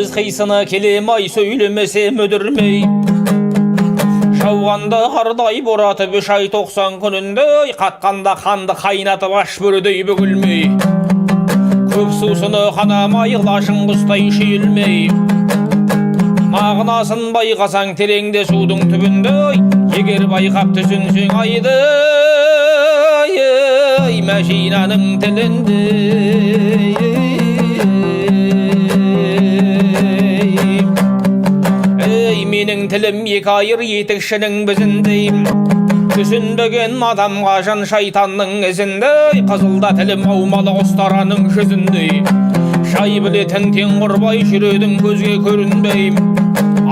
Сөз қисыны келем ай, сөйлемесе мүдірмей. Жауғанда қардай боратып 3 ай 90 күнінде, қатқанда қанды қайнатып аш бөрідей бүгілмей. Көп сусыны қанамай, лашын құстай шүйілмей. Мағынасын байқасаң тереңде судың түбінде, егер байқап түсінсең айды, ей, мәшинаның тілінде. Ей, менің тілім екі айыр етікшінің бізіндей. Түсінбеген адамға жан шайтанның ізінде, қызылда тілім аумалы ұстараның жүзіндей. Жай білетін тең құрбай жүредің көзге көрінбей.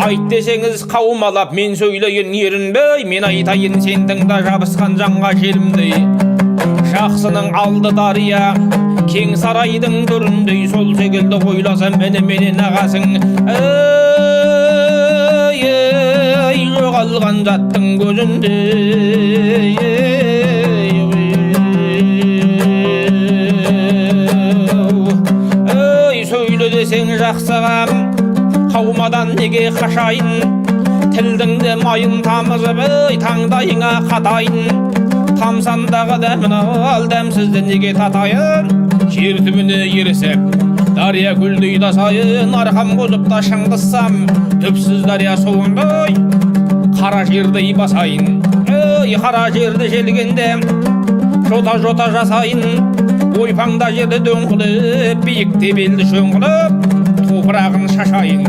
Айт десеңіз қаумалап мен сөйлейін ерінбей, мен айтайын сен тыңда жабысқан жанға желімдей. Жақсының алды дария, кең сарайдың төріндей, сол секілді ойласам ініменен ағасың. Ей, ей, жоғалған заттың көзінде. Ей, сөйле десең жақсыға, қаумадан неге қашайын? Тілдің де майын тамызып, ей, таңдайыңа қатайын. Тамсандағы дәмін ал, дәмсізді неге татайын? Жер түбіне ерісіп, дария көлдей тасайын, арқам қозып та шыңғыссам, түпсіз дария суындай қара жердей басайын. Ей, қара жерді желгенде жота-жота жасайын, ойпаңда жерді дөңгілеп, биікте белді шөңгілеп, топырағын шашайын.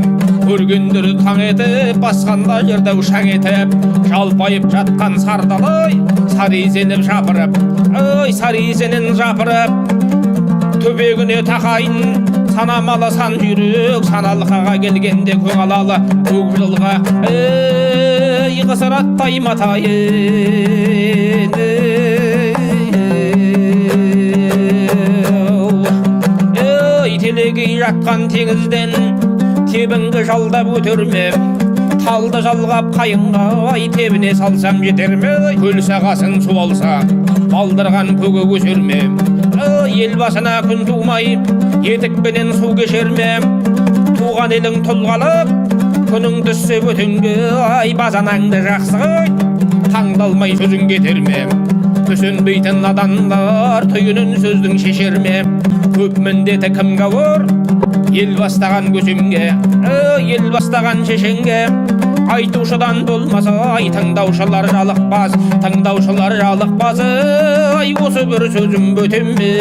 Көргендері таң етіп, басқанда жерді шаң етіп, жалпайып жатқан сардалай, сары изеніп жапырып, ой, сары изенін жапырып, төбегіне тақайын. Санамалы сан жүйрік, саналқаға келгенде көк алалы көк жылға, ей, қысыр аттай матайын. Ей, телегей жатқан теңізден тебінгі жалдап өтер ме? Талды жалғап қайыңға, ай, тебіне салсам жетер ме? Көл сағасын су алса, балдырған көгі өсер ме? Ел басына күн тумай, етікпенен су кешер ме? Туған елің тұлғалып, күнің түссе бөтенге, ай, базанаңды жақсы қой, таңдалмай сөзің кетер ме? Түсінбейтін надандар түйінін сөздің шешер ме? Көп міндеті кімге ауыр? Ел бастаған көсемге, ел бастаған шешенге. Айтушыдан болмаса, ай, тыңдаушылар жалықпас, тыңдаушылар жалықпас. Ай, осы бір сөзім бөтен ме?